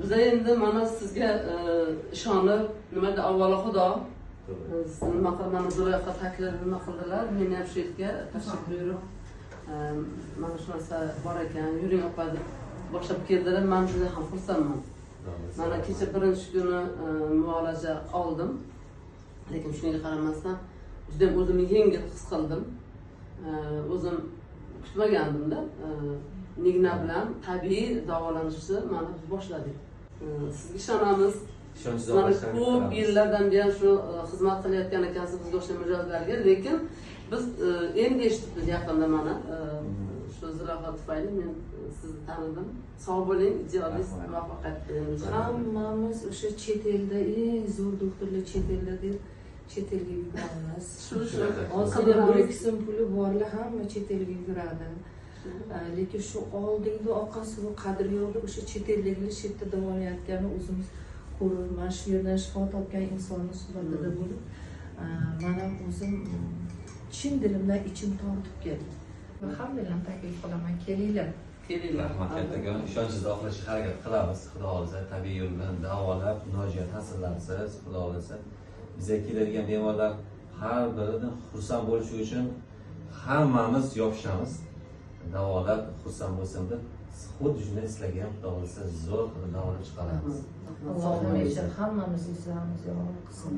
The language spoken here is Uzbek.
Biza endi mana sizga ishonib, nimada avvalo Xudo nima qilib, mana Zulayho taklif nima qildilar, meni ham shu yerga tashrif buyurib, mana shu narsa bor ekan, yuring opa deb boshlab keldilar. Man juda ham xursandman. Mana kecha birinchi kuni muolaja oldim, lekin shunga qaramasdan juda ham o'zimni yengil his qildim. O'zim kutmagandimda, nigna bilan tabiiy davolanishni mana biz boshladik. Sizga ishonamiz. Ishonchsiz Mana oqlashdan ko'p qilamiz. Yillardan buyon shu xizmat qilayotgan ekansiz bizga o'xshagan mijozlarga, lekin biz endi eshitibmiz yaqinda mana shu Zulayho tufayli men sizni tanidim. Sog' bo'ling, ijodingiz Rahmat. Muvaffaqiyat tilaymiz. Hammamiz o'sha chet elda eng zo'r doktorlar chet elda deb chet elga yuguramiz. Shu Ozgina 1-2 so'm puli borlar hamma chet elga yuguradi. Lekin shu oldingi oqqan suvi qadri yo'q deb o'sha chet eldagilar shu yerda davolanayotganini o'zimiz ko'rib, mana shu yerdan shifo topgan insonni suhbatida bo'lib, man ham o'zim chin dilimdan ichim tortib keldi. Hammanglarni taklif qilaman, kelinglar. Kelinglar. Rahmat kattakon. Ishonchsiz oqlashga harakat qilamiz. Xudo xohlasa, tabiiy yo'l bilan davolab, nojo'ya ta'sirlarsiz, Xudo xohlasa, bizga keladigan bemorlar har birini xursand bo'lishi uchun hammamiz yopishamiz. Davolab, xursand bo'lsin deb, xuddi shunday sizlarga ham, Xudo xohlasa, zo'r qilib davolab chiqaramiz. Rahmat. Alloh Sog' bo'ling. hamisha hammamizni yuzlarimizni yorug' qilsin.